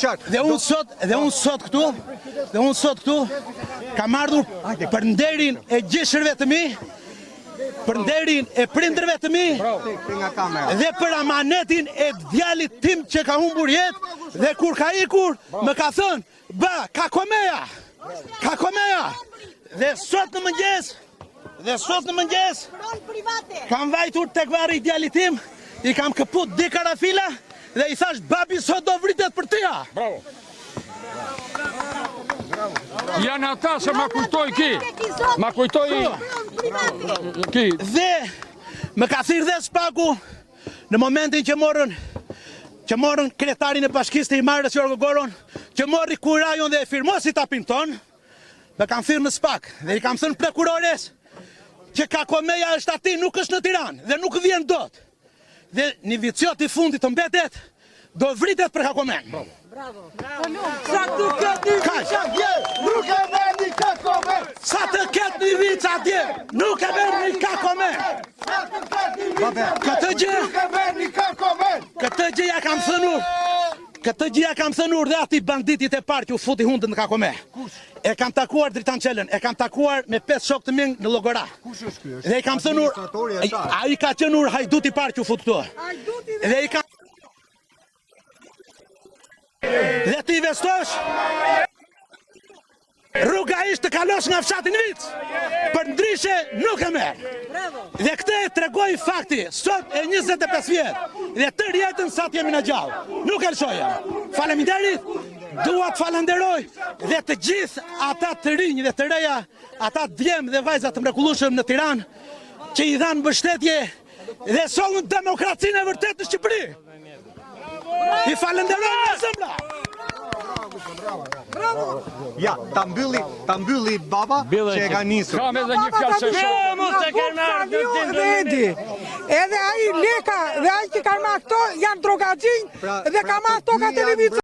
qartë. Dhe unë sot, dhe unë sot këtu, dhe unë sot këtu kam ardhur për nderin e gjyshërve të mi, për nderin e prindërve të mi dhe për amanetin e djalit tim që ka humbur jetë dhe kur ka ikur më ka thënë, "Ba, Kakomeja. Kakomeja." Dhe sot në mëngjes, dhe sot në mëngjes kam vajtur tek varri i djalit tim, i kam këput dy karafila dhe i thash babi sot do vritet për ty. Bravo. Janë ata se ma kujtoi ki. Ma kujtoi ki. Dhe më ka thirrë dhe Spaku në momentin që morën që morën kryetarin e bashkisë të Himarës Jorgo Goron, që morri kurajon dhe e firmosi tapin ton, më kanë thirrë në Spak dhe i kam thënë prokurores që Kakomeja është aty, nuk është në Tiranë dhe nuk vjen dot. Dhe një viciot i fundit të mbetet, do vritet për Kakomen. Sa të ketë një Kaq. vic atje, nuk e merr një kakome. Sa të ketë një vic atje, nuk e merr një Kakomen. Sa të ketë një vic atje, Këtë gjë- nuk e merr një kakome. Këtë gjë ja kam thënur. Këtë gjë ja kam thënur dhe atij banditit e parë që u futi hundën në Kakome. E kam takuar Dritan Çelën, e kam takuar me pesë shokë të mi në Llogora. Kush është ky? Është Dhe i kam thënur, administratori e saj. ai ka qenë hajduti i parë që u fut këtu. Dhe i kam Dhe ti investosh Rruga ishte të kalosh nga fshati në Vic. Për ndryshe nuk e merr. Dhe këtë e tregoi fakti sot e 25 vjet dhe tërë jetën sa të jemi në gjallë. Nuk e lëshoja. Faleminderit. Dua të falenderoj dhe të gjithë ata të rinj dhe të reja, ata djem dhe vajza të mrekullueshëm në Tiranë që i dhanë mbështetje dhe sollën demokracinë e vërtetë në Shqipëri. I falenderoj nga zemra. Ja, ta mbylli, ta mbylli baba që e ka nisur. Kam edhe një fjalë se shoh. Mos e kanë marrë Saliu dhe Edi. Edhe ai Leka dhe ai që kanë marrë këto janë drogaxhinj Pra- dhe pra ka marrë të tokat dy e janë Levicës.